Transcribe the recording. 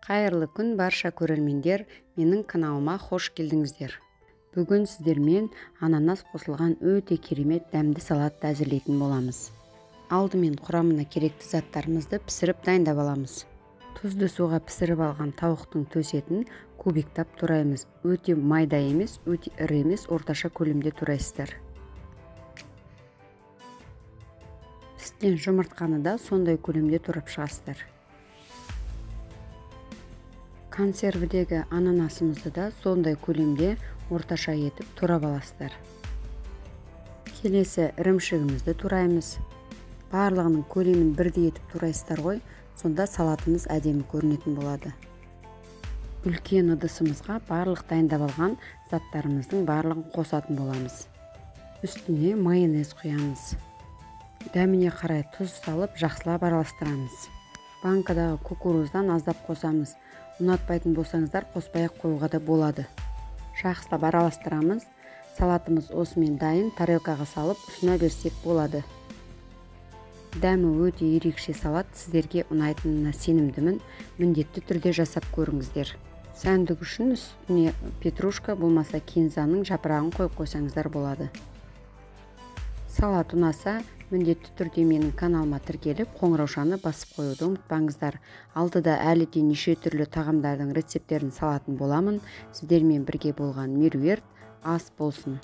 Қайырлы күн барша көрермендер, менің каналыма хош келдіңіздер. Бүгін сіздермен ананас қосылған өте керемет дәмді салатты әзірлейтін боламыз. Алдымен құрамына керекті заттарымызды пісіріп дайындап аламыз. Тұзды суға пісіріп алған тауықтың төс етін кубиктап тураймыз. Өте майда емес, өте ірі емес, орташа көлемде турайсыздар. Піскен жұмыртқаны да сондай көлемде турап шығасыздар. Консервідегі ананасымызды да сондай көлемде орташа етіп турап аласыздар. Келесі ірімшігімізді тураймыз. Барлығының көлемін бірдей етіп турайсыздар ғой, сонда салатымыз әдемі көрінетін болады. Үлкен ыдысымызға барлық дайындап алған заттарымыздың барлығын қосатын боламыз. Үстіне майонез құямыз. Дәміне қарай тұз салып жақсылап араластырамыз. Банкадағы кукуруздан аздап қосамыз. Ұнатпайтын болсаңыздар қоспай-ақ қоюға да болады. Жақсылап араластырамыз. Салатымыз осымен дайын, тарелкаға салып ұсына берсек болады. Дәмі өте ерекше салат, сіздерге ұнайтынына сенімдімін. Міндетті түрде жасап көріңіздер. Сәндік үшін үстіне петрушка болмаса кинзаның жапырағын қойып қойсаңыздар болады. Салат ұнаса, міндетті түрде менің каналыма тіркеліп, қоңыраушаны басып қоюды ұмытпаңыздар. Алдыда әлі де неше түрлі тағамдардың рецепттерін салатын боламын. Сіздермен бірге болған Меруерт, ас болсын.